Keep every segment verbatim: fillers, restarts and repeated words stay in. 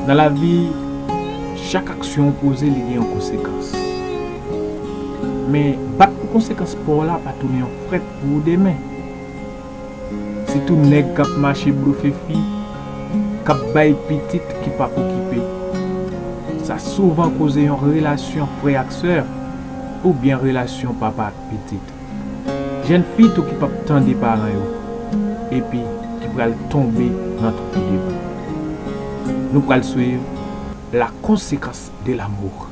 Nan lavi, chak aksyon w poze, li gen yon konsekans. Men, bat pou konsekans pa w la pa tounen yon frèt pou ou demen. Sitou nèg k ap mache blofe fi, k ap bay pitit ki p ap okipe. Sa souvan koze yon relasyon frè ak sè, oubyen relasyon papa ak pitit. Jèn fi tou ki p ap tande paran yo, epi ki pral tonbe nan twou de bou. Nou pral swiv la conséquence de l'amour.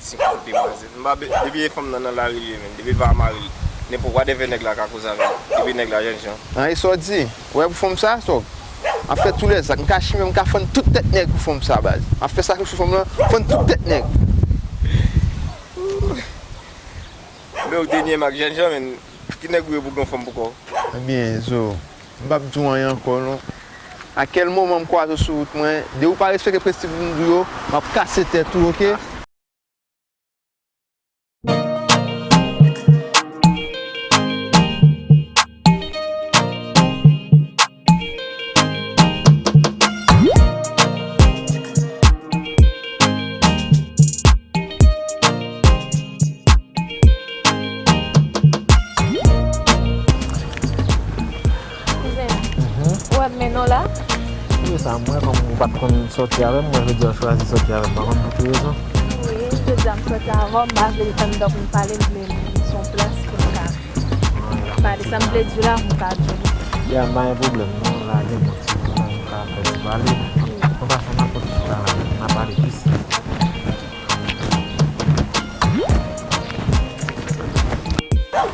Senk kout demwazèl. M pa be-, depi e fanm nan nan lari li ye menm, depi l pa mari l, nenpòt whatever nèg la ka koze avè l, depi nèg la jènjan. An, e sa w di? Ou wè pou fanm sa, Tòg? M ap fè tou lè zak, m ka chimè, m ka fann tout tèt nèg pou fanm sa, baz. M ap fè sakrifis pou fanm lan, fann tout tèt nèg. Men ou te nye m ak jènjan, men ki nèg ou ye pou gen yon fanm pou kò w? Ebyen, Zo, m p ap di w anyen ankò non. A kèl moman m kwaze w sou wout mwen, depi w pa respekte prensip m di w yo, m ap kase tèt ou, oke? Kouzen, ou ap mennen w la? Wi, sa mwen, kòm ou pa t konn sòti avè m, mwen jodi a w chwazi sòti avè m, pa konn pou ki rezon? Wi, jodi a m sòti avè w, m pa vle l tann dòk m pale, m vle m sou yon plas pou m ka pale sa m vle di w la, m ka di w. Ya, m pa gen pwoblèm non, la gen bon ti pwoblèm, m ka fè ti pale. An pasan, n a fè ti pale, n a pale plis.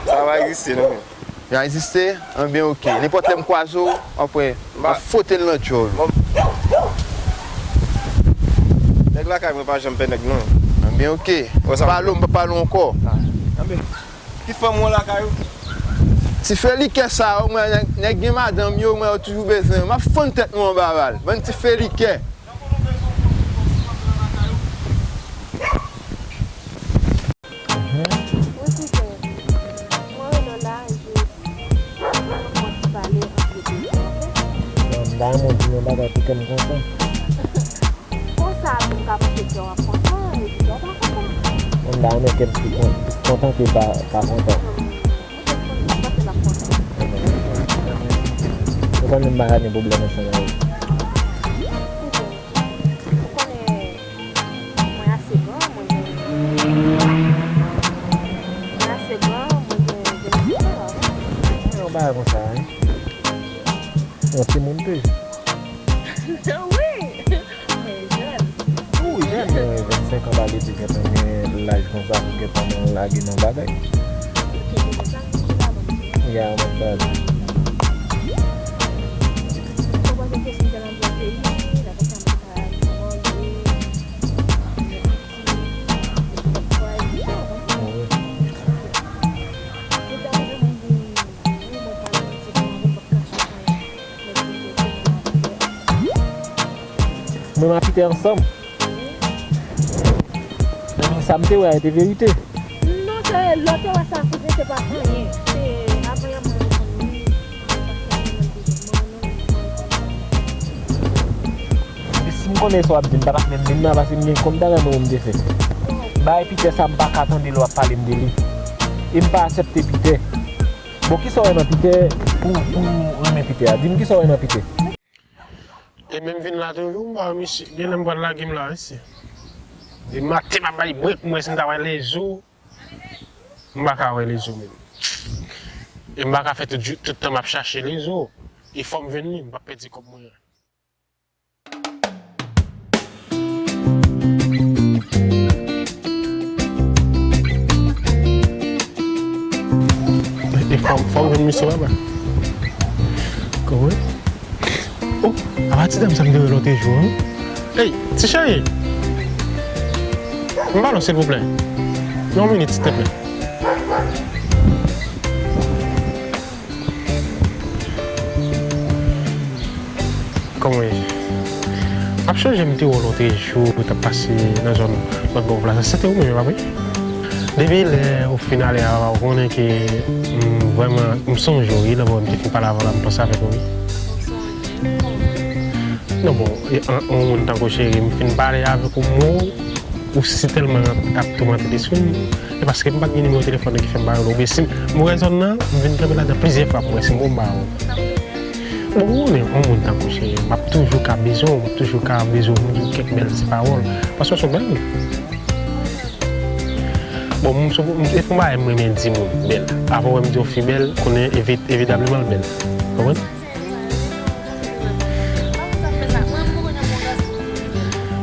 Sa va egziste non. Li egziste? Anben oke. Nenpòt lè m kwaze w, w ap wè, m ap fwote l nan djòl ou. Nèg lakay mwen pa janm pè nèg non. Anben oke. M pale w, m pa pale w ankò. Anben, ki fanm ou lakay ou? Ti felikè sa yo, mwen, nèg, nèg gen madanm yo, mwen, yo toujou bezwen yo. M ap fann tèt nou anba bal. Bann ti felikè. Wi, kouzen. Mwen rele w la, jis pou nou fè yon ti pale antre de nou, oke? Bon, m ta renmen w di m yon bagay pou kè m kontan. Konsa, pou m ka panse kè w ap kontan, epi kè w pa kontan. Bon, m ta renmen kè m pi kon-, kontan ke pa, pa kontan. Mwen te konn, m panse l ap kontan. Ou konnen m pa ka gen pwoblèm ansanm avè w. Kouzen, ou konnen mwen ase gran, mwen gen, mwen ase gran, mwen gen vennsenk an. Mwen yon bagay konsa, wi. Yon timoun toujou. Wi, mwen jèn. Ou jèn, men vennsenk an pa vle di gentan gen laj konsa pou gentan nan lage nan bagay. Ya, mwen pa di. Ou konprann ke kesyon de lanbyans peyi, la konsa mwen pa manje, manje piti, manje pway, ou konprann? Wi. Mwen pa bezwen moun di, wi, mwen pa nan ti fanm, mwen pa kache anyen. Mwen m a Pita ansanm. Sa m te wè a, e te verite. Non, se lè w te wè sa, kouzen, se pa anyen. Se avan yè mwen reponn li, paske mwen menm te di, mwen menm, mwen reponn li. Epi si m konnen sa w ap di, m pa t ap menm vin la, paske m gen kòm bagay mwen menm m te fè. Bagay Pita sa, m pa ka tande lè w ap pale m de li. E m pa aksepte Pita. Bon, kisa w wè nan Pita pou, pou w renmen Pita a? Di m kisa w wè nan Pita. E menm vin la toujou, m pa wè misye. Genlè m pral lage m la, mesye. Depi maten m ap bay brek, m wè si m ta wè lezo. M pa ka wè lezo menm. E m pa ka fè tout jou, tout tan m ap chache lezo. E fò m jwenn li, m p ap pèdi kòb mwen an. E fò, fò m jwenn misye papa. Kòman? Oh, apa ti dam sa m te wè lòt jou an? Ey, ti cheri! M ba w silvouplè. Yon minit, silteplè. Kòman ye? M ap chonje m te wè w lòt jou, ou t ap pase nan zòn lòt bò plas la. Se te ou menm, pa vre? Depi lè ou fin ale a, ou konnen ke m vrèman, m sonje w, wi, lè m te fin pale avè w la, m panse avèk ou, wi. Non, bon, e, an, yon moun tankou cheri, m fin pale avèk ou, mo, ou si tèlman ap toumante lespri m. E paske m pa t gen nimewo telefòn nan ki fè m pa rele w. Oubyen si m wè zòn nan, m vin kanpe ladan plizyè fwa pou m wè si m bon m ba ou. Bon, ou konnen, yon moun tankou cheri, m ap toujou ka bezwen w, m ap toujou ka bezwen w di w kèk bèl ti pawòl. Paske w se yon bèl moun. Bon, m, m, e fon bagay m renmen di moun bèl. Avan w wè m di yon fi bèl, konnen evi-, evitableman l bèl. Konprann?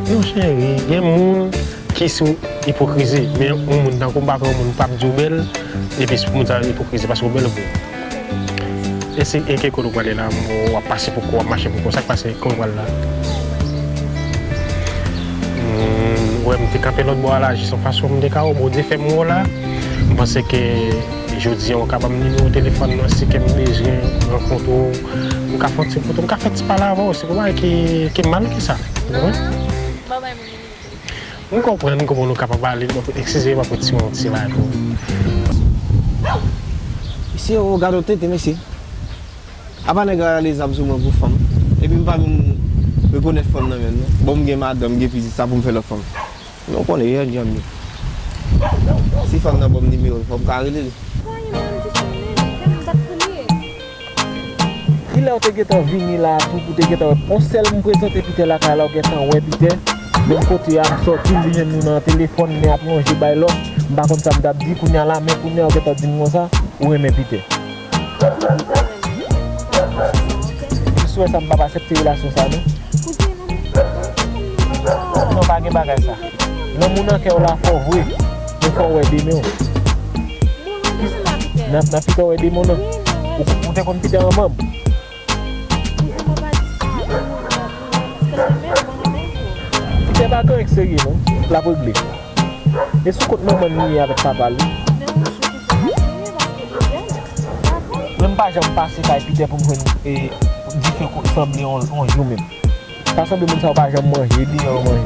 Non, cheri, gen moun ki sou ipokrizi, men yon moun tankou m pa kwè yon moun p ap di w bèl, epi moun sa yo ipokrizi, paske w bèl vre. E si, e ki kote w prale la, w ap pase pou kò, w ap mache pou kò, sa k pase, kote w prale la? Hmm, w wè m te kanpe lòt bò a la, jis yon fason m te ka wè w, Bondye fè m wè w la, m panse ke jodi a w ka ban m nimewo telefòn nan, si ke m bezwen rankontre w, m ka fè yon ti foto, m ka fè ti pale avè w, se pa bagay ki, ki mal ki sa, w konprann? M konprann, m konprann ou kapab ale, m ap eskize, m ap retire yon ti bagay pou ou. Mesye, o, gade yon tenten, mesye. Apa nèg la rale zam sou mwen pou fanm? Epi m pa menm rekonèt fanm nan menm, non. Bon, m gen madanm, m gen pitit, sa pou m fè lòt fanm? Men w konnen, jèn jan m ye. Si fanm nan ban m nimewo l, fò m ka rele l. Kilè w te gentan vini la a tou pou te gentan wè? On sèl m prezante Pitè lakay la, w gentan wè Pitè. Menm kote a m sòti, li menm nou nan telefòn, men ap lonje bay lòt. M pa konn sa m t ap di kounye a la, men kounye a w gentan di m konsa, ou renmen Pitè. M swè sa m p ap aksepte relasyon sa non. Non, pa gen bagay sa. Lanmou nan kè w la fò vre, men fò w wè demen w. Nan, nan Pitè w wè demen w nan. Ou, ou te konn Pitè anvan m? Pitè pa gen anyen k serye non, l ap regle. E sou kont manman l li ye avèk papa l wi. Men m pa janm pase kay Pitè pou m jwenn, e, dife ko-, sanble yon, yon jou menm. Pa sanble moun sa yo pa janm manje, deyò yo manje.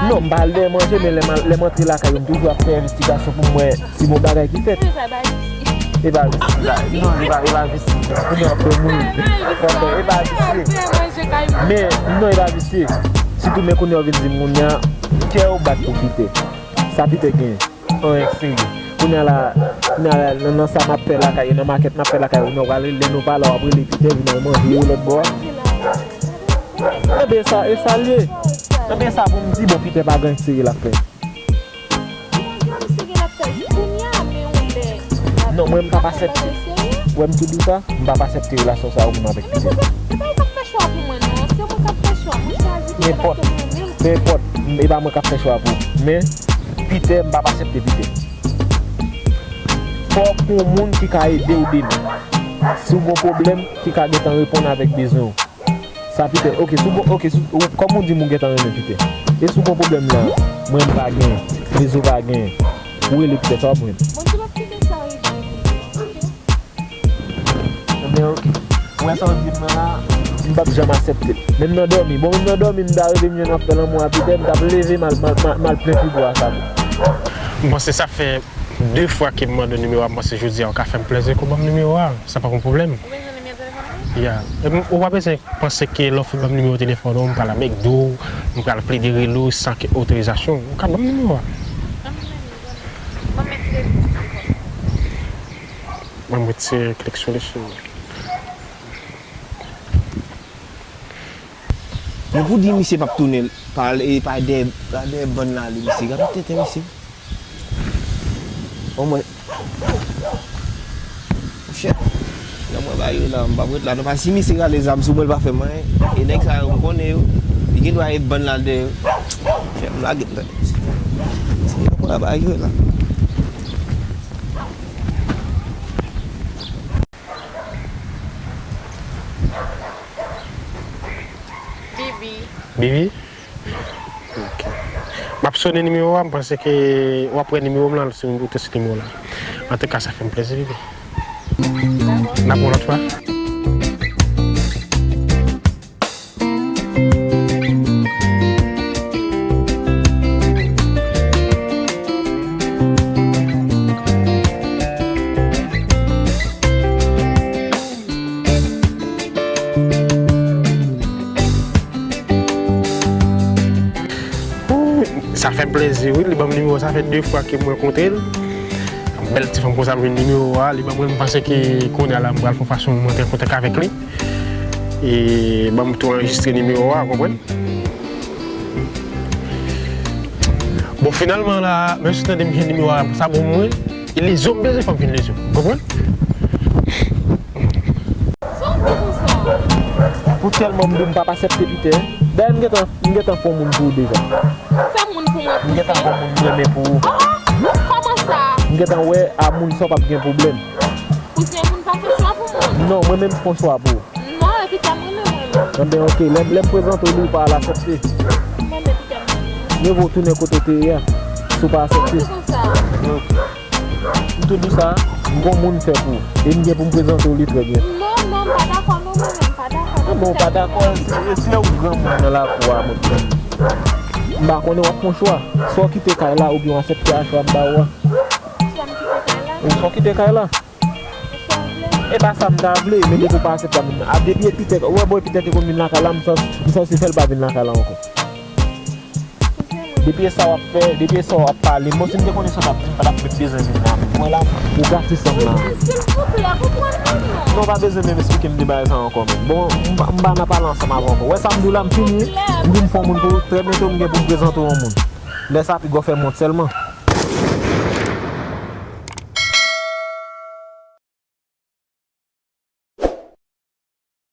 Non, m pa al dèyè manje, men lè m al, lè m antre lakay yo, m toujou ap fè envestigasyon pou m wè si gon bagay ki fèt. E pa visye. Non, e pa, e pa visye. Kounye a w ap fè mouri. E pa visye. Men, non, e pa visye. Sitou, men kounye a w vin di m kounye a, kè w bat pou Pitè. Sa Pitè genyen? Anyen k serye. Kounye a la, kounye a la, nan, nan sa m ap fè lakay yo, nan makèt m ap fè lakay yo, kounye a w prale, lè nou pa la, w ap rele Pitè vin al manje yo lòt bò a. Enben sa, e sa l ye. Enben sa pou m di, bon, Pitè pa gen anyen k serye l ap fè. Non, mwen m p ap aksepte. Ou wè m tou di w sa, m p ap aksepte relasyon sa yo pou m avèk Pitè. Nenpòt, nenpòt, e pa mwen k ap fè chwa pou ou. Men, Pitè, m p ap aksepte Pitè. Fòk yon moun ki ka ede w demen. Si w gon pwoblèm, ki ka gentan reponn avèk bezwen w. Sa Pitè, oke, si w gon, oke, si, ou, kòm ou di m ou gentan renmen Pitè. E si w gon pwoblèm la, mwen m pa gen, rezo pa gen, ou rele Pitè, sa w ap jwenn. Ebyen, oke. Ou wè sa w di m nan la, m p ap janm aksepte l. Menm nan dòmi. Bon, menm nan dòmi, m ta reve m jwenn w ap fè lanmou a Pitè, m t ap leve m al, m al, m al, m al plen frigo a sa tou. M panse sa fè de fwa ke m mande w nimewo a, m panse jodi a w ka fè m plezi, ke w ban m nimewo a, sa pa gon pwoblèm. Ou bezwen nimewo telefòn mwen? Ya. Ou pa bezwen panse ke lè w fin ban m nimewo telefòn ou, m pral avèk dou, m pral plede rele w san ke otorizasyon w. Ou ka ban m nimewo a. Ban m nimewo, ban m. Ban m met kredi sou telefòn. Ban m retire klik sou li, cheri. Men pou di misye p ap tounen, pa, e pa dèyè, pa dèyè bann la ale, misye. Gade tenten misye. Omwen. Monchè, nan mwen ba yo la, m p ap ret la non, paske si misye rale zam sou mwen, l pa fè m anyen. E nèg sa yo, m konnen yo. Li gen dwa e bann la dèyè yo. Monchè, m lage l tande. Si nan mwen ba yo la. Bibi. Bibi? Ok. M ap sone nimewo a, m panse ke w ap wè nimewo m lan si ou te sou nimewo la. Antouka, sa fè m plezi, Bibi. N ap wè yon lòt fwa. Sa fè m plezi, wi. Li ban m nimewo, sa fè de fwa ke m rankontre l. Bèl ti fanm konsa, m jwenn nimewo a, li ban mwen, m panse ke kounye a la, m pral fè yon fason m rantre an kontak avèk li. E ban m tou anrejistre nimewo a, w konprann? Bon, finalman la, menm si tande m jwenn nimewo a, sa bon pou mwen. E lezo m bezwen, fò m jwenn lezo. Konprann? Sa w di konsa? Pou tèlman m di w m p ap aksepte Pitè. Dayè, m gentan, m gentan fè yon moun pou ou deja. Fè moun pou mwen, kouzen. M gentan fè yon moun m renmen pou ou. Oh, oh, kòman sa? M gentan wè a moun sa w p ap gen pwoblèm. Kouzen, moun pa fè chwa pou moun. Non, mwen menm m fè yon chwa pou ou. Non, e Pitè m renmen mwen menm. Enben, ok, lè, lè m prezante w li, ou pa al aksepte. Mwen menm Pitè m renmen. Mye vo w tounen kote w te ye a, si w pa aksepte. Sa w di konsa? Ok. M tou di w sa, m gon moun m fè pou ou. E m gen pou m prezante w li trè byento. Non, non, m pa dakò non, mwen menm, m pa dakò non. Bon, ou pa dakò, se, se ou granmoun nan lakou a, mwen. M pa konnen w ap fè yon chwa. Swa w kite kay la, oubyen w aksepte a chwa m ba ou a. Swa m kite kay la. Ou swa w kite kay la. E sa w vle? E pa sa m ta vle, men depi w pa aksepte a moun nan. A, depi e Pitè, ou wè bò e Pitè te konn vin lakay la, m santi, m santi fè l pa vin lakay la ankò. Depi e sa w ap fè, depi e sa w ap pale, bon, si m te konnen sa w t ap di, m pa t ap menm bezwen vin la. Mwen la, ou gratis anm la. Silvouplè, konprann mwen non. Non, w pa bezwen menm esplike m de bagay sa ankò menm. Bon, m pa, m pa nan pale ansanm avè w ankò. Wè sa m di w la, m fini. M vin fè yon moun pou ou, trè byento m gen pou m prezante w yon moun. Lè sa pi gwo fè m wont sèlman.